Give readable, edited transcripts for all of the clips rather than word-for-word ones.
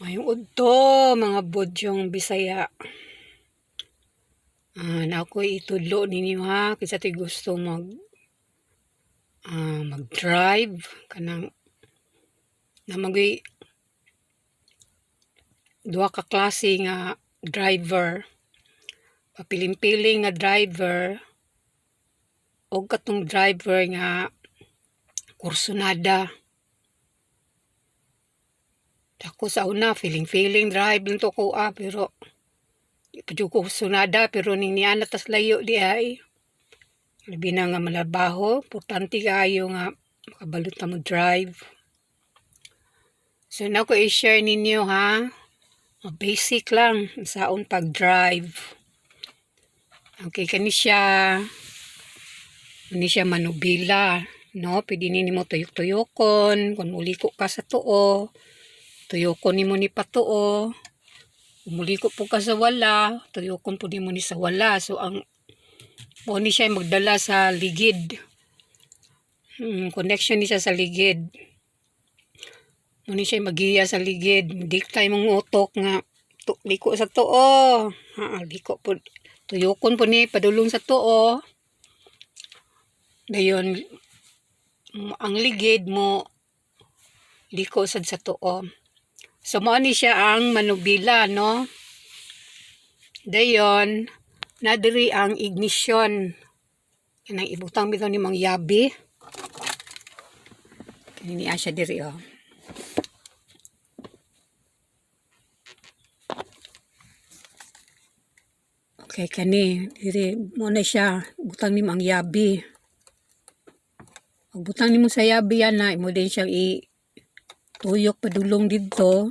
Maayong udto, mga budyong Bisaya. Na ako'y itudlo ninyo ha, kinsa to'y gusto mag-drive kanang naa man gyoy duha ka klase nga driver. Papiling-piling nga driver ug katong driver nga kursunada. Ako sa una, feeling-feeling drive lang to ko pero di pa jud ko kursunada, pero ning niana tas layo diay, labi na nga manarbaho, importante kaayo nga makabalo ta mo drive. So naa ko i-share ninyo ha, basic lang unsaon pag-drive. Okay, kani siya manubila, no? Pwede ni nimo tuyok-tuyokon kung muliko ka sa tuo, tuyokon nimo ni patuo. Kung muliko pud ka sa wala, tuyokon pud nimo ni sa wala. So ang mao ni siya magdala sa ligid. Connection ni siya sa ligid. Mao ni siya magiya sa ligid, dikta imong utok nga liko sa tuo. Ha, liko pud, tuyokon pud ni padulong sa tuo. Dayon ang ligid mo liko sad sa tuo. So mao ni siya ang manubila, no? Dayon naa diri ang ignition. Kanang ibutang bitaw nimong yabi. Kini niya siya diri oh. Okay, kani diri mo na siya butang nimo ang yabi. Pag butang nimo sa yabi ana, imo din siyang i tuyok padulong didto.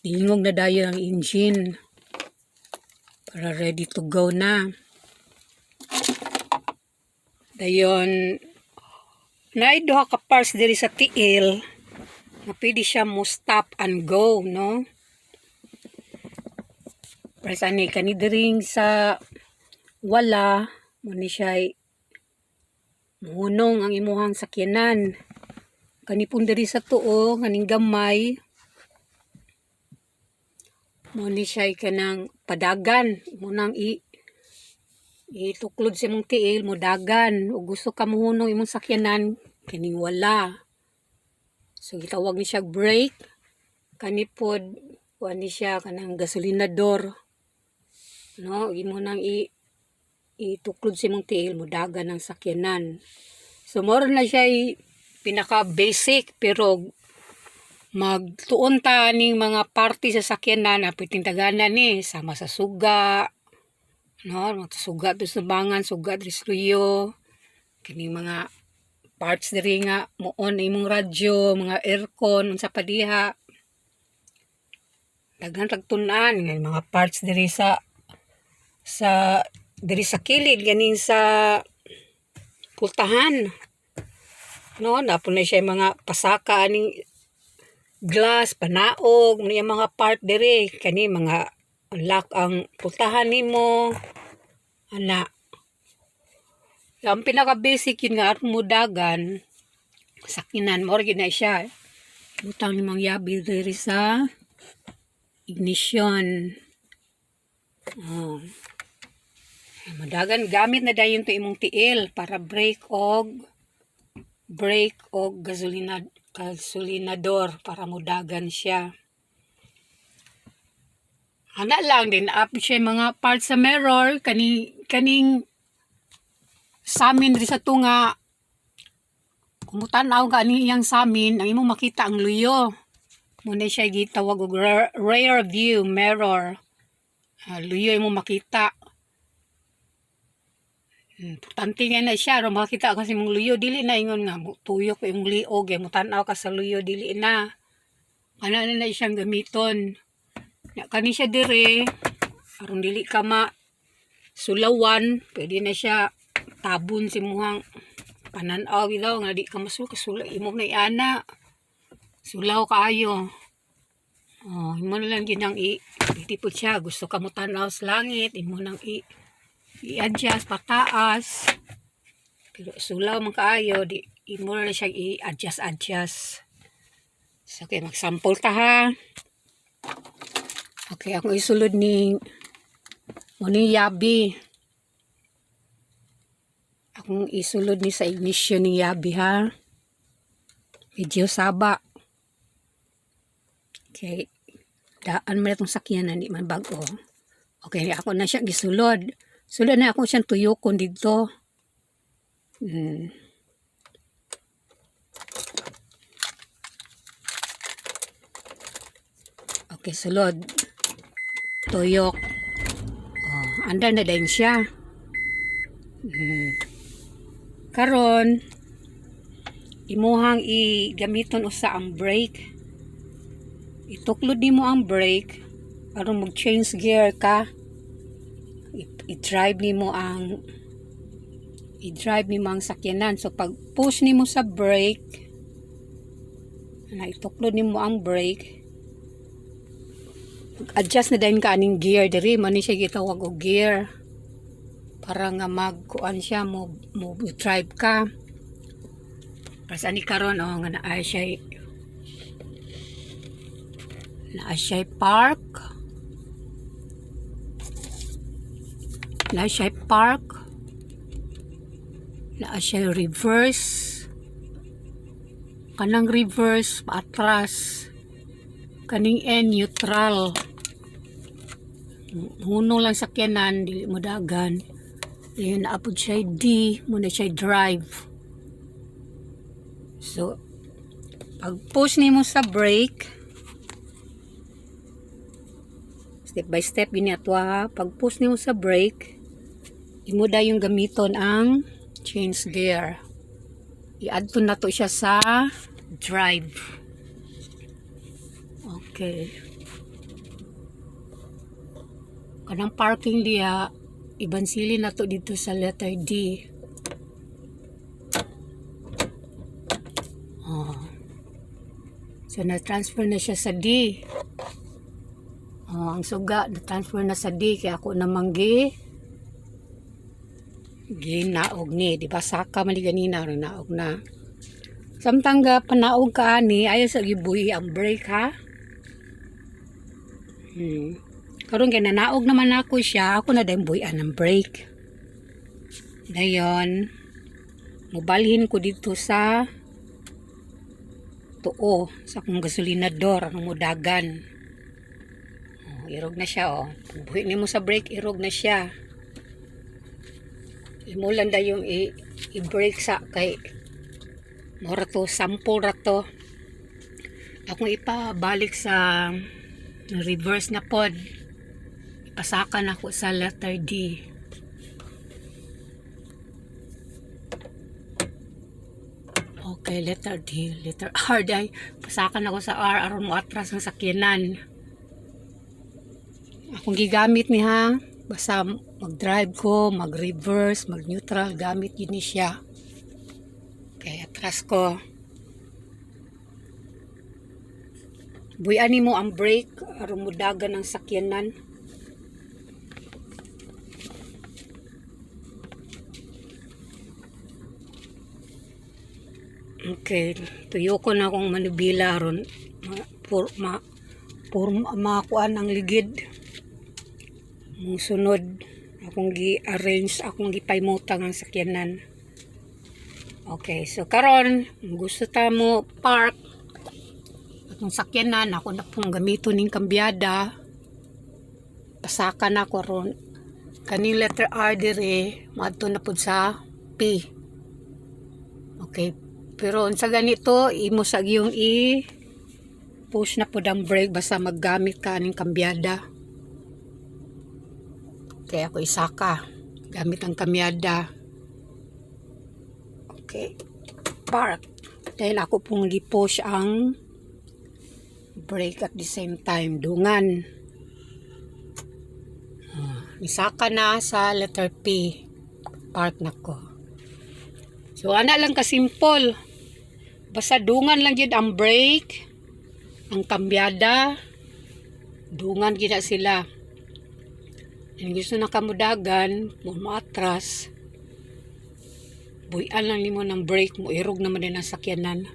Tingog na dayon ang engine para ready to go na. Dayon naay duha ka parts diri sa tiil nga pwede siya mo stop and go, no? Para sa ani kani diring sa wala, mo ni siya muhunong ang imuhang sakyanan. Kani pong diri sa tuo, kaning gamay, mo ni siya kanang padagan, imo nang i ituklod sa imong tiil mo dagan ug gusto ka mohunong imong sakyanan, kining wala. So gitawag ni siya brake. Kani pod, kuan ni siya, kanang gasolinador, no? Imo nang i ituklod sa imong tiil, mo dagan ang sakyanan. So mao na siya pinaka basic, pero magtuon ta ning mga parte sa sakyanan na pwedeng tagana ni sama sa suga, no? Mga suga diri sa bangan, suga diri sa luyo, kining mga parts diri nga mo-on imong radyo, mga aircon, unsa pa diha. Daghan tag tun-an nga mga parts diri sa diri sa kilid ganing sa pultahan, no? Naa pud na siya mga pasaka aning glass, panaog, mo mga part diri kani mga lock ang pultahan nimo ana. Ang pinaka basic yun nga aron mo dagan sakyanan, mao ra gyud na siya. Butang nimong yabi diri sa ignition. Oh. Madagan, gamit na dayon to imong tiil para brake og gasolina, gasolinador para modagan siya. Ana lang din up siya mga parts sa mirror, kani kaning samin diri sa tunga. Kung mutan-aw ka ani iyang samin, ang imong makita ang luyo. Mao na siya gitawag og rear view mirror. Luyo imong makita. Importante nga na siya aron makita ka sa imong luyo, dili na ingon nga tuyok imong liog eh, mutan-aw ka sa luyo, dili na. Ana na na siyang gamiton. Ya, kani siya dire aron dili ka ma sulawan, pwede na siya tabon sa imuhang panan-aw bitaw nga di ka masul kasula imo na iana. Sulaw kaayo. Oh, imo na lang gyud ang i pwede pud siya gusto ka mo tan-aw sa langit, imo nang i i-adjust pataas. Pero sulaw man kaayo, di imo na lang siya i-adjust adjust. So, okay, magsample ta ha. Okay, ako isulod ni ni Yabi. Akong isulod ni sa ignition ni Yabi ha. Medyo saba. Okay. Daan man itong sakyanan, di man bago. Okay, ako na siya gisulod. Sulod na ako siyang tuyokon dito. Okay, sulod. Tuyok. Oh, andar na din siya. Karon, imuhang i-gamiton usa ang brake. Ituklod nimo ang brake aron mag-change gear ka. I-drive nimo ang sakyanan. So pag push nimo sa brake, na ituklod nimo ang brake, adjust na din ka aning gear diri man ni siya gitawag og gear para nga magkuan siya mo drive ka. Para sa ani karon, oh, nga naa siya park, naa siya park, naa siya reverse. Kanang reverse, paatras. Kaning N, neutral, hunong lang sakyanan, dili mo dagan. Ayun, naa pod siya D, mao na siya drive. So pag push nimo sa brake, step by step gini atwa ha. Pag push nimo sa brake, imo yung gamiton ang change gear. I-adto na to siya sa drive. Okay, kanang parking diha, ibansili na to dito sa letter D. Oh. So na-transfer na siya sa D. Oh, ang suga na-transfer na sa D kaya ako namang ginaog ni, di ba? Saka man ganina ro, naog na. Samtang ga panaog ka ani, ayaw sa gibuhi ang brake ha. Karon kay nanaog naman ako siya, ako na din buhian ng brake. Dayon, mobalhin ko dito sa tuo sa akong gasolinador ang mudagan. Oh, irog na siya oh. Pag buhi nimo sa brake, irog na siya. Imo lang dayong i-brake sa kay mora to, sample ra to. Akong ipabalik sa reverse na pod. Ipasaka na ako sa letter D. Okay, letter D, letter R day. Pasakan ako sa R aron mo atras ang sakyanan. Akong gigamit ni ha. Basta mag-drive ko, mag-reverse, mag-neutral, gamit yun ni siya. Okay, atras ko. Buyan mo ang brake aron mo dagan ang sakyanan. Okay, tuyo ko na akong manubila ron ma, pur, ma, pur, makuan ang ligid. Mong sunod, akong gi-arrange, akong gipaymutang ang sakyanan. Okay, so karon gusto ta mo park atong sakyanan, ako na pong gamiton ning kambyada. Pasaka na ako ron. Kaning letter R dire, maadto na pud sa P. Okay, pero unsa ganito, imo sa yung i push na pud ang brake basta maggamit ka aning kambyada. Kaya ako isaka gamit ang kambyada. Okay, park. Dahil ako pong gi-push ang brake at the same time dungan. Ah, isaka na sa letter P. Park na ko. So ana lang ka simple. Basta dungan lang jud ang brake, ang kambyada, dungan gid na sila. And gusto na kamudagan, mo maatras, buyan lang nimo ng brake mo, irog naman din ang sakyanan.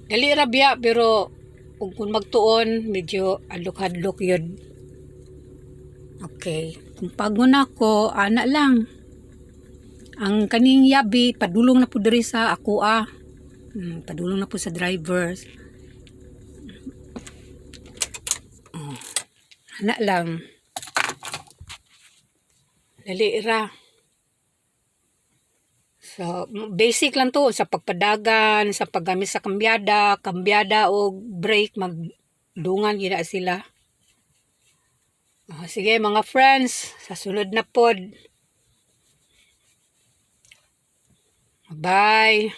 Dali ra biya, pero ug kung magtuon medyo adlok-hadlok yun. Okay, kung pagod na ako, ana lang. Ang kaning yabi padulong na po diri sa ako ah. Padulong na po sa drivers. Oh, ana lang. Dali ra. So, basic lang to sa pagpadagan, sa paggamit sa kambyada, kambyada o brake, magdungan gina sila. Ah, sige mga friends, sa sunod na pod. Bye.